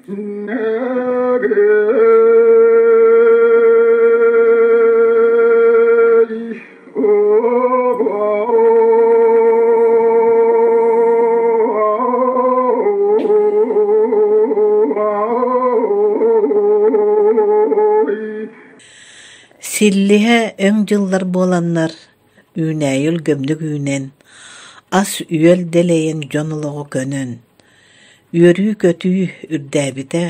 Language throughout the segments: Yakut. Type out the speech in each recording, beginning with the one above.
Силлиһэ өҥ дьыллар буоланнар, үүнээйи өлгөмнүк үүнэн, ас-үөл дэлэйэн дьон олоҕо көнөн, үөрүү-көтүү үрдээбитэ,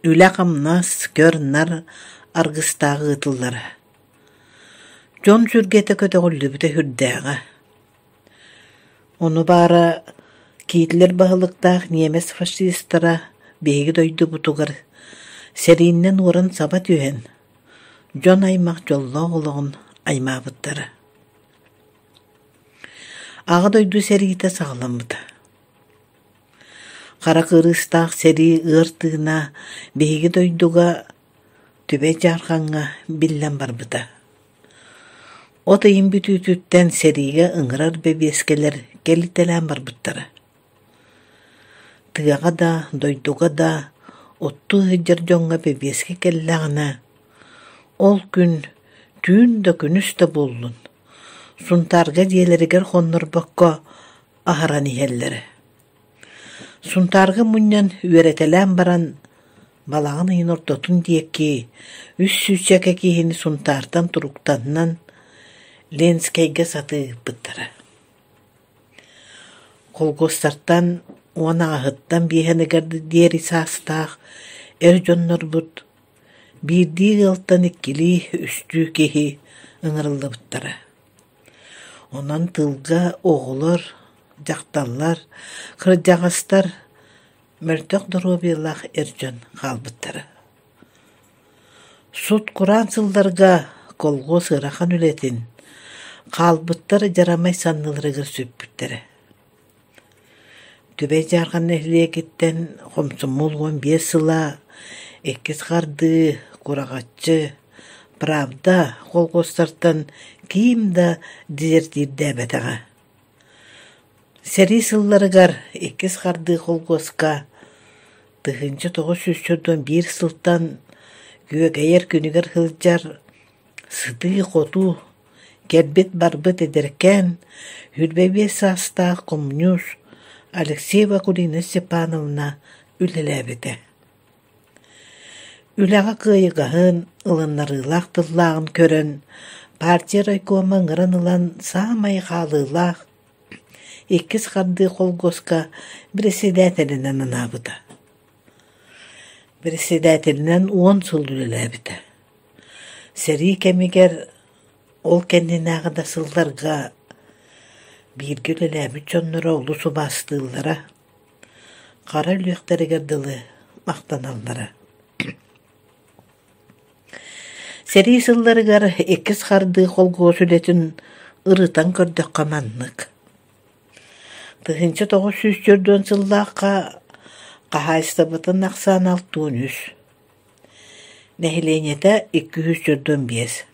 үлэ-хамнас, көр-нар аргыстаах ыытыллара. Дьон сүргэтэ көтөҕүллүбүтэ сүрдээҕэ. Ону баара Китлер баһылыктаах ньиэмэс фашистара биһиги дойдубутугар сэрииннэн уоран саба түһэн, дьон-аймах дьоллоох олоҕун аймаабыттара. Аҕа дойду сэриитэ саҕаламмыта. Хара кырыыстаах сэрии ыар тыына биһиги дойдуга Түбэй Дьаархаҥҥа биллэн барбыта. От ыйын бүтүүтүттэн сэриигэ ыҥырар бэбиэскэлэр кэлитэлээн барбыттара. Тыаҕа да, дойдуга да оттуу сылдьар дьоҥҥо бэбиэскэ кэллэҕинэ, ол күн түүн да күнүс да буоллун, Сунтаарга дьиэлэригэр хоннорбокко аһаран иһэллэрэ. Сунтаарга мунньан үөрэтэлээн баран, балаҕан ыйын ортотун диэки үс сүүсчэкэ киһини Сунтаартан туруктанан Ленскэйгэ сатыы ыыппыттара. Холкуостартан уон аҕыһыттан биэһэныгар диэри саастаах эр дьоннорбут биирдии ыалтан иккилии, үстүү киһи ыҥырыллыбыттара. Онон тыылга оҕолор, дьахталлар, кырдьаҕастар, мөлтөх доруобуйалаах эр дьон хаалбыттара. Сут-кураан сылларга колхуос ыарахан үлэтин хаалбыттар дьарамай санныларыгар сүппүттэрэ. Түбэй Дьаархан нэһилиэгиттэн хомсомуол 15 сыла иккис хардыы, Кураҕаччы, Правда колхуостартан ким да дезертирдээбэтэҕэ. Сэрии сылларыгар иккис хардыы колхуоска 1941 сылтан күөгэйэр күнүгэр сылдьар Сытыы-хотуу, кэлбит-барбыт эдэркээн, 25 саастаах хомуньуус Алексеева Акулина Степановна үлэлээбитэ. Үлэҕэ кыайыгаһын, ылыннарыылаах тыллааҕын көрөн, партия райкома ыҥыран ылан саамай хаалыылаах иккис хардыы холкуоска председателинэн анаабыта. Председателинэн 10 сыл үлэлээбитэ. Сэрии кэмигэр, ол кэннинээҕи да сылларга бииргэ үлэлээбит дьонноро олус убаастыыллара, хара өлүөхтэригэр дылы махтаналлара. Сэрии сылларыгар иккис хардыы холкуос үлэтин ырытан көрдөххө маннык. 1940 сыллаахха хаһаайыстыбатын ахсаана 63, Нэһилиэнньэтэ 245.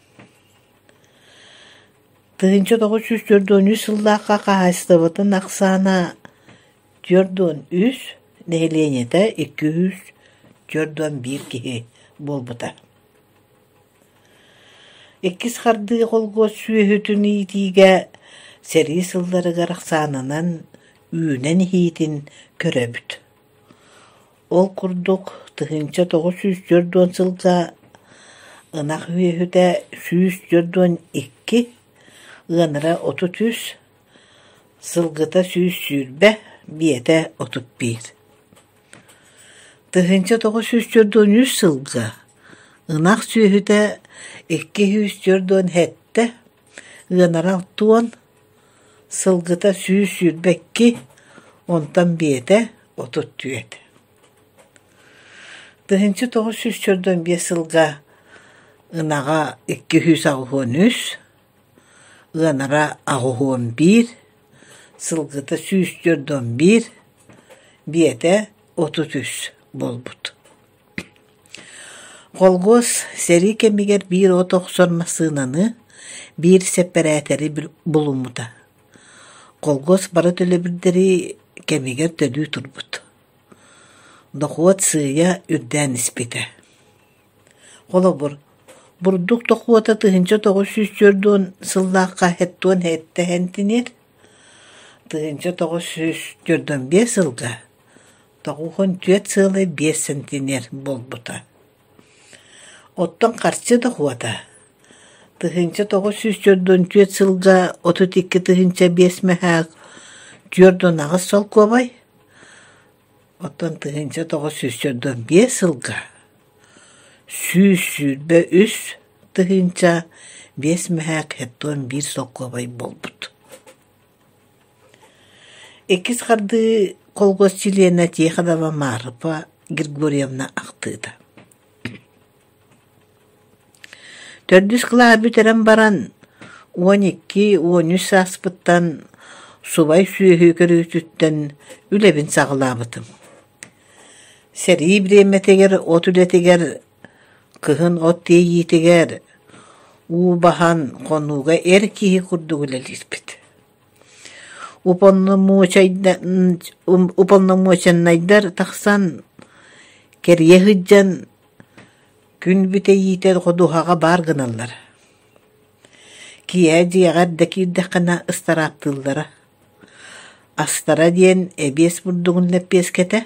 1943 сыллаахха хаһаайыстыбатын ахсаана 43, нэһилиэнньэтэ 241 киһи буолбута. Иккис хардыы холкуос сүөһүтүн иитиигэ сэрии сылларыгар ахсаанынан үүнэн иһиитин көрөбүт. Ол курдук 1940 сылга ынах үөһүтэ 142, ыанара 33, сылгыта 120, биэтэ 31. 1943 сылга ынах сүөһүтэ 247, ыанара 60, Сылгыта 122, онтон биэтэ 34. 1945 сылга ынаҕа 283, ыанара 81, сылгыта 141, биэтэ 33 буолбут. Холкуос сэрии кэмигэр биир от охсор массыынаны, биир сэппэрээтэри булуммута. Холкуос бары төлөбүрдэри кэмигэр төлүү турбут. Дохуот сыыйа үрдээн испитэ. Холобур, бурдук дохуота 1940 сыллаахха 77 сэнтиниэр, 1945 сылга 94,5 сэнтиниэр буолбута. Оттон харчы дохуота 1944 сылга 32 5 мөһөөк 48 солкуобай, оттон 1945 сылга 123 5 мөһөөк 71 солкуобай буолбут. Иккис хардыы колхоз чилиэнэ Тихонова Марфа Григорьевна ахтыыта. Төрдүс кылааһы бүтэрэн баран, 12-13 сааспыттан субай сүөһү көрүүтүттэн үлэбин саҕалаабытым. Сэрии бириэмэтигэр от үлэтигэр, кыһын от тиэйиитигэр уу баһан хонууга эр киһи курдук үлэлиирбит. Уполномоченнайдар тахсан кэрийэ сылдьан күн бүтэйиитэ ходуһаҕа баар гыналлара. Киэһэ дьиэҕэ эрдэ киирдэххинэ ыстарааптыыллара. Астара диэн эбиэс бурдугун лэппиэскэтэ,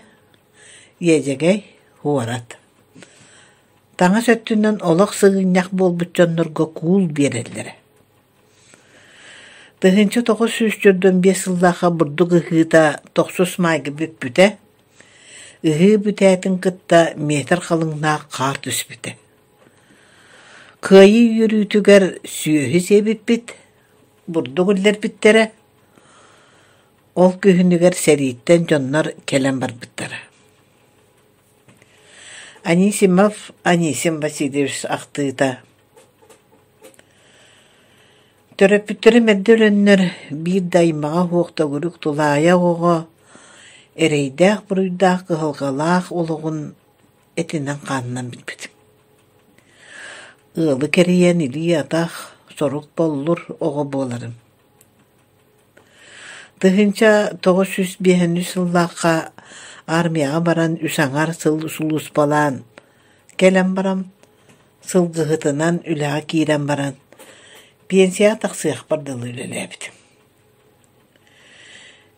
иэдьэгэй, уорат. Таҥас өттүнэн олох сыгынньах буолбут дьоннорго куул биэрэллэрэ. 1945 сыллаахха бурдук ыһыыта тохсус маайга бүппүтэ. Ыһыы бүтээтин кытта метр халыҥнаах хаар түспүтэ. Кыайыы үөрүүтүгэр сүөһү сиэбиппит, бурдук үллэрбиттэрэ. Ол күһүнүгэр сэрииттэн дьоннор кэлэн барбыттара. Анисимов Анисим Васильевич ахтыыта Төрөппүттэрим эрдэ өлөннөр, биир да аймаҕа суох төгүрүк тулаайах оҕо эрэйдээх-буруйдаах кыһалҕалаах олоҕун этинэн-хаанынан билбитим. Ыалы кэрийэн илии-атах, сорук-боллур оҕо буоларым. 1953 сыллаахха армияҕа баран үс аҥаар сыл сулууспалаан кэлэн баран сылгыһытынан үлэҕэ киирэн баран пенсияҕа тахсыахпар дылы үлэлээбитим.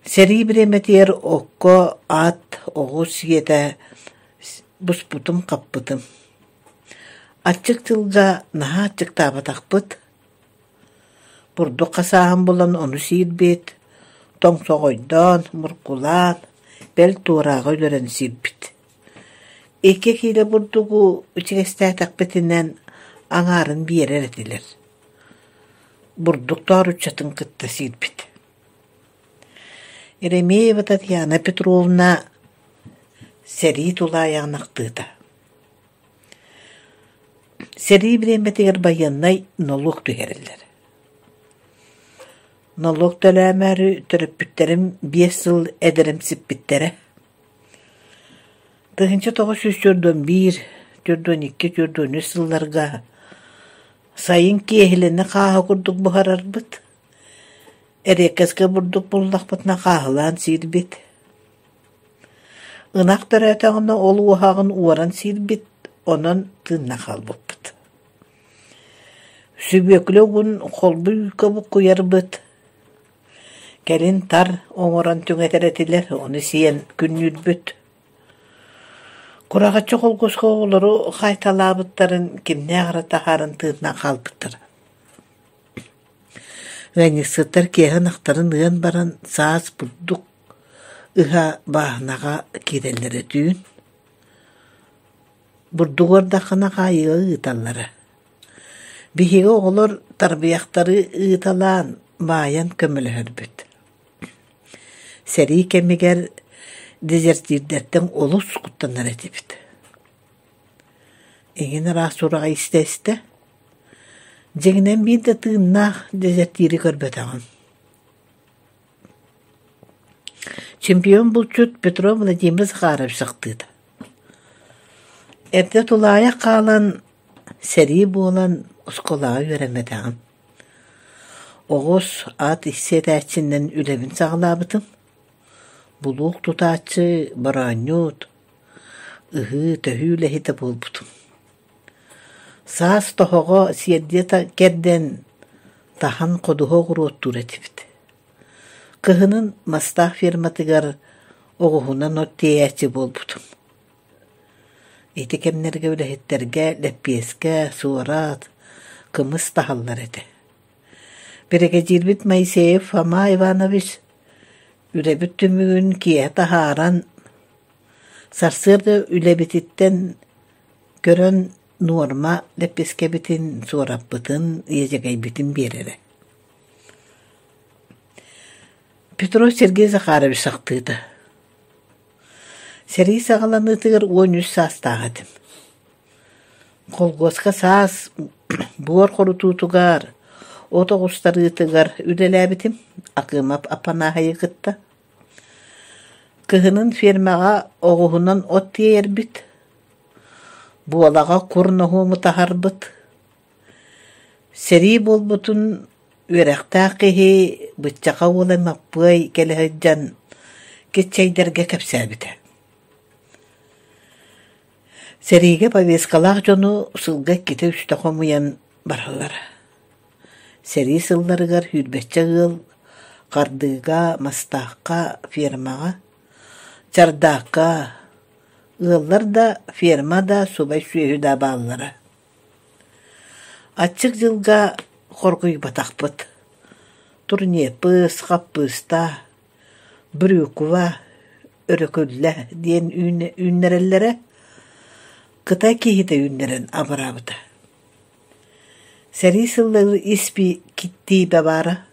Сэрии бириэмэтигэр окко ат, оҕус сиэтэ буспутум-хаппытым. Аччык тылга наһаа аччыктаабатахпыт. Бурдук хасааһын булан ону сиирбит, тоҥсоҕойдоон, муркулаан, бэл туорааҕы өлөрөн сиирбит. Икки киилэ бурдугу ичигэстээтэхпитинэн аҥаарын биэрэр этилэр. Бурдук тооруччатын кытта сиирбит. Еремеева Татьяна Петровна сэрии тулаайаҕын ахтыыта. Сэрии бириэмэтигэр байыаннай нолуок түһэрэллэр. Нолуок төлөөмөөрү төрөппүттэрим 5 сыл эдэрэмсиппиттэрэ. 1941, 42, 43 сылларга сайын киэһилэни хааһы курдук буһарарбыт. Эриэккэскэ бурдук буллахпытына хааһылаан сиирбит. Ынах төрөөтөҕүнэ ол уоһаҕын уоран сиирбит, онон тыынна хаалбыппыт. Сүбүөкүлэ угун холбуу үүккэ буккуйарбыт. Кэлин тар оҥорон түҥэтэр этилэр, ону сиэн күннүүрбүт. Кураҕаччы холкуоска оҕолору хаайталаабыттарын кимнээх эрэ таһааран тыыннаах хаалбыттара. Ыанньыксыттар киэһэ ынахтарын ыан баран саас бурдук ыһа бааһынаҕа киирэллэрэ түүн. Бурдугу ардаххына хаайыыга ыыталлара. Биһиги оҕолор тарбыйахтары ыыталаан, баайан көмөлөһөрбүт. Сэрии кэмигэр дезертирдэртэн олус куттанар этибит. Эҥин араас сураҕы истэ-истэ, дьиҥинэн биир да тыыннаах дезертири көрбөтөҕүм. Чемпион булчут Петров Владимир Захарович ахтыыта. Эрдэ тулаайах хаалан, сэрии буолан оскуолаҕа үөрэммэтэҕим. Оҕус, ат сиэтээччинэн үлэбин саҕалаабытым. Булуук тутааччы, бороонньут. ыһыы, төһүү үлэһитэ буолбутум. Саас тоһоҕо сиэрдийэ кэрдэн таһан ходуһа оҕуруоттуур этибит. Кыһынын Мастаах ферматыгар оҕуһунан от тиэйээччи буолбутум. Ити кэмнэргэ үлэһиттэргэ лэппиэскэ, суорат, кымыс таһаллар этэ. Биригэдьиирбит Моисеев Фома Иванович үлэбит түмүгүн киэһэ таһааран, сарсыарда үлэбититтэн көрөн нуорма лэппиэскэбитин, суораппытын, иэдьэгэйбитин биэрэрэ. Петров Сергей Захарович ахтыыта Сэрии саҕаланыытыгар 13 саастаах этим. Холкуоска саас буор хорутуутугар, от оҕустарыытыгар үлэлээбитим Акыымап Аппанааһайы кытта. Кыһынын фермаҕа оҕуһунан от тиэйэрбит, буолаҕа кур ноһуому таһарбыт. Сэрии буолбутун үөрэхтээх киһи Быччаха уола Маппыай кэлэ сылдьан киччэйдэргэ кэпсээбитэ. Сэриигэ повесткалаах дьону сылга иккитэ-үстэ хомуйан бараллара. Сэрии сылларыгар сүүрбэччэ ыал Хардыыга, Мастаахха, фермаҕа, Чардаакка ыаллар да, ферма да, субай сүөһү да бааллара. Аччык дьылга хоргуйбатахпыт. Турнепыс, хаппыыста, брюква, өрөкүллэ диэн үүннэрэллэрэ, Кытай киһитэ үүннэрэн абыраабыта. Сэрии сыллары ис киттиибэ баара,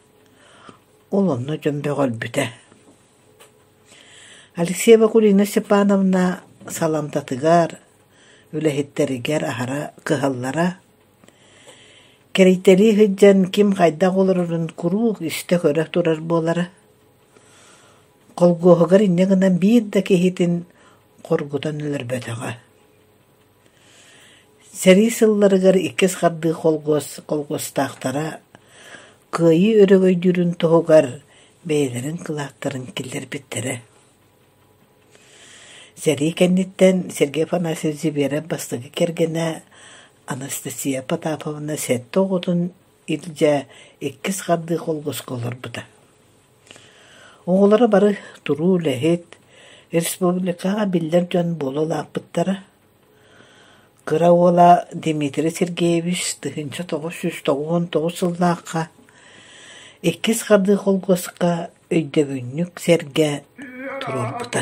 ол онно дьон бөҕө өлбүтэ. Алексеева Кулина Степановна саламтатыгар, үлэһиттэригэр аһара кыһаллара. Кэрийтэлии сылдьан ким хайдах олорорун куруук истэ-көрө турар буолара. Холкуоһугар инньэ гынан биир да киһитин хоргутан өлөрбөтөҕө. Сэрии сылларыгар иккис хардыы холкуос холкуостаахтара Кыайыы өрөгөйдүүрүн туһугар бэйэлэрин кылааттарын киллэрбиттэрэ. Сэрии кэнниттэн Сергей Афанасьевич Зиберов бастакы кэргэнэ Анастасия Потаповна сэттэ оҕотун илдьэ иккис хардыы холкуоска олорбута. Оҕолоро бары туруу үлэһит, республикаҕа биллэр дьон буола улааппыттара. Кыра уола Дмитрий Сергеевич 1999 сыллаахха иккис хардыы холкуоска өйдөбүнньүк сэргэ туруорбута.